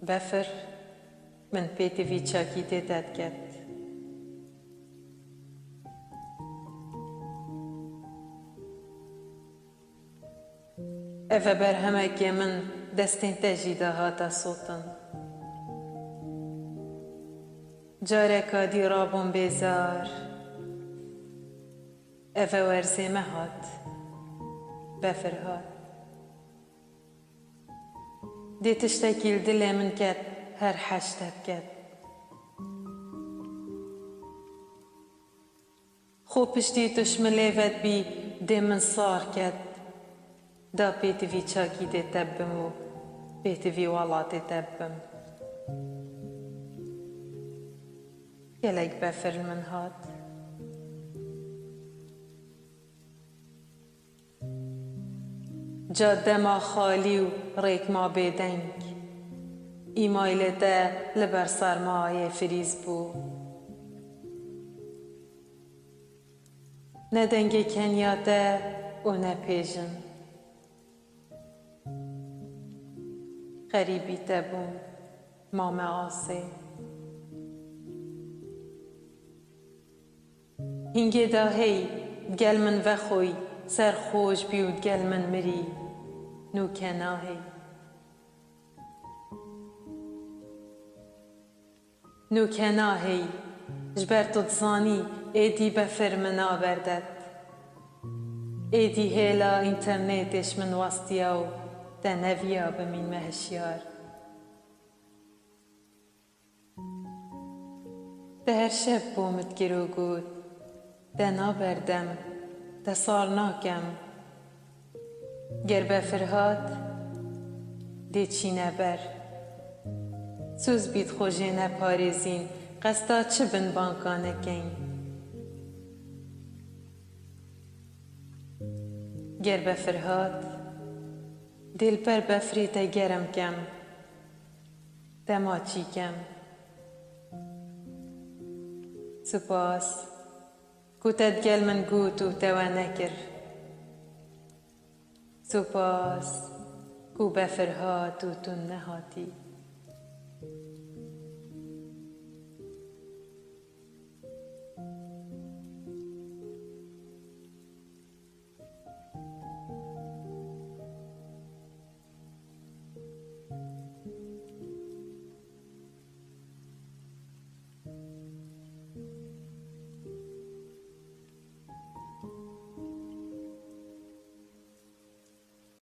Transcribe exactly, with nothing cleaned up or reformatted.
Befir, min pêtivî çakîtê te diket. Ev e berhemekê min destên te jî dahate sotin. Careka dî rabûm bêzar. Ev e werzê me hat. Befir hat. Dê tiştekî li dilê min ket, her heş te diket. Xwe piştî tu ji min lê vedbî, dê min sar ket. Da pêtivî çakîtê te bibim û pêtivî welatê te bibim. Gelek befir li min hat. Cadde ma xalî û rêk ma bêdeng. Îmaylê te li ber sermayê firîz bû. Ne dengê keniya te û ne pêjin. Xerîbî te bûm, mame asê. Hingê da hey, digel min vexoyî, serxoş bî û digel min mirî, nûke nahêy. Nûke nahêy, ji ber tu dizanî, êdî befir min naberdet. Êdî hêla înternetê ji min westiya û te neviya bimînme hişyar. Te her şev bo min dikir û got, te naberdem, te sar nakem. Ger befir hat, dê çîne ber. Soz bît xwe jê neparêzîn, qesta çi bin banka nekeyn. Ger befir hat, dê li ber befrê te germ kem. Dema çî kem. Spas ku te digel min got û te we nekir. Spas ku befir hat û tu nehatî.